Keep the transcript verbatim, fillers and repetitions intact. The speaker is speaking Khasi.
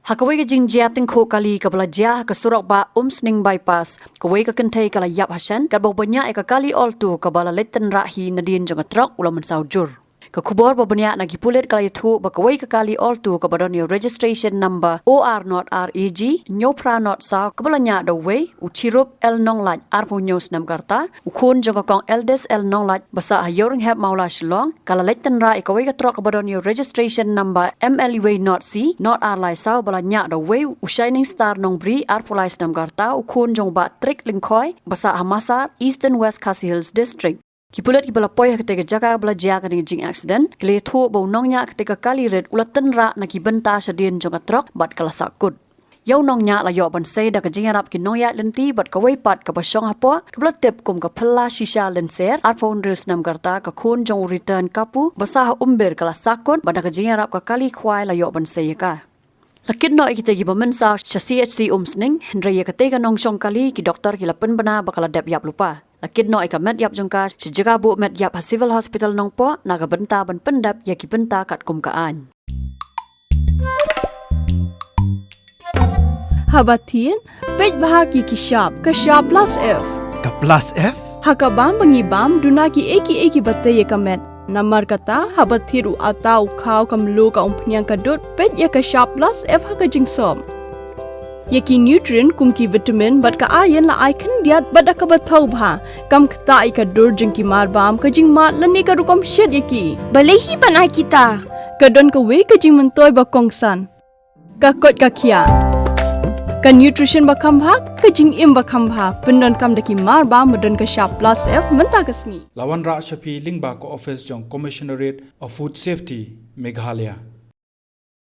Ha kawei ka jingjia tyngkhuh kali kaba la jia ha ka surok bah Umsning Bypass, kawei ka kynthei ka la ïap hashen katba u bniah ïa ka kali Alto kaba la leit tynrah hi nadien jong ka trok u la mynsaw jur. Ka khubor ba bniah na ki pulit ka la ïathuh ba kawei ka kali Alto kaba don ïa u registration number O R not R A G hynñiew phra not saw kaba la ñiah da uwei u Chirup L Nonglait arphew hynñiew snem ka rta, u khun jong ka kong Eldest L Nonglait ba sah ha Ïewrynghep Mawla Shillong, ka la leit tynrah ïa kawei ka trok kaba don ïa u registration number M L uwei not C not ar lai saw ba la ñiah da uwei u Shining Star Nongbri arphew lai snem ka rta, u khun jong u Bah Trik Lyngkhoi ba sah ha Masar, Eastern West Khasi Hills District. Ki pulit kiba la poi ha katei ka jaka ba la jia kane ka jingaccident ki la ïathuh ba u nongñiah katei ka kali rit u la tynrah na ki bynta shadien jong ka trok bad ka la sahkut. Ïa u nongñiah la ïoh ban sei da ka jingïarap ki nongïaid lynti bad kawei pat kaba shong hapoh kaba la tip kum ka Phylla Shisha Lynser arphew hynriew snem ka rta, ka khun jong u Return Kapu ba sah ha Umbir, ka la sahkut bad da ka jingïarap ka kali khwai la ïoh ban sei ïa ka. La kit noh ïa kitei kiba mynsaw sha C H C Umsning, hynrei ïa katei ka nongshong kali ki doktor ki la pynbna ba ka la dep ïap lypa. La kit noh ïa ka met ïap jong ka sha jaka buh met ïap ha Civil Hospital Nongpoh na ka bynta ban pyndep ïa ki bynta katkum ka aiñ. Haba thied, peit bha ïa ki shap, ka shap plus F. Ka plus F? Ha ka bam ba ngi bam, duna kiei kiei kiba tei ïa ka met. Namar kata, haba thied u atta, u khaw, ka mluh, ka umphniang, ka dud, peit ïa ka shap plus F ha ka jingsop. Ïa ki nutrient kum ki vitamin bad ka iron la ai khyndiat bad da kaba thaw bha. Kam ktah ïa ka dur jong ki marbam, ka jingmad lane ka rukom shet ïa ki. Balei hi ban ai kita? Ka don kawei ka jingmyntoi ba kongsan. Ka koit ka khiah. Ka nutrition ba kham bha, ka jingim ba kham bha. Pyndonkam da ki marbam ba don ka shap plus F mynta ka sngi. La wanrah sha phi lyngba ka office jong Commissionerate of Food Safety, Meghalaya.